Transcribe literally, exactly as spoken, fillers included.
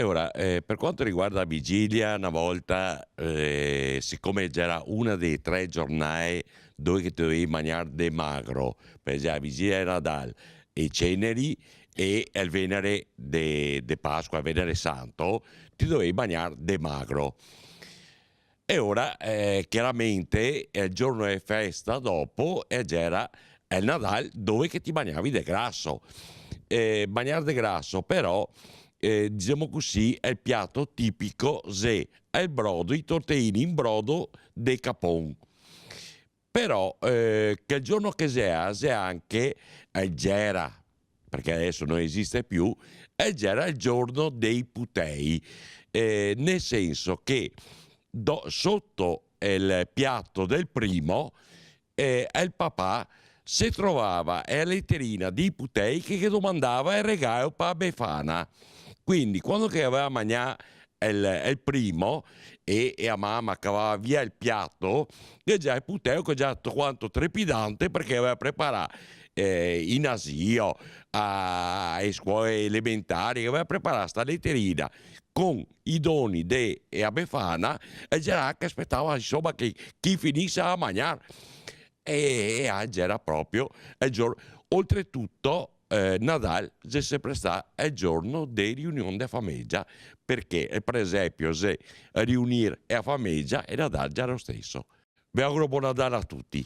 E ora, eh, per quanto riguarda la vigilia, na volta, eh, sicome gera una dee tre giornae dove che te dovevi magnar de magro, par esenpio, la vigilia de Nadal, e ceneri, e el venere de, de Pasqua, el venere santo, te dovevi magnar de magro. E ora, eh, chiaramente, el giorno de festa dopo, eh, gera el Nadal, dove che ti magnavi de graso. Eh, magnar de graso, però, eh, disemo cusì, el piato tipico xe el brodo, i torteini in brodo de capon. Però, eh, chel giorno che xe, xe anche, eh, gera, parché deso no esiste più, e gera el giorno dei putei, eh, nel senso che do-, soto el piato del primo, eh, el papà se trovava la leterina dei putei che, che domandava el regalo pa Befana. Quindi, quando che gaveva magnà el, el primo, e, e la mama cavava via el piato, che gera el puteo che gera tuto quanto trepidante, parché gaveva preparà, eh, in asilo, a, ae scuole elementari, che gaveva preparà sta leterina con i doni de, e la Befana, e gera che spetava, insoma, che, che finise a magnar. E, e ah, gera proprio el gior-, oltretuto, eh, Nadal xe senpre stà el giorno de riunion de famegia, parché, eh, par esenpio, xe riunir la famegia e Nadal gera lo steso. Ve auguro bon Nadal a tuti.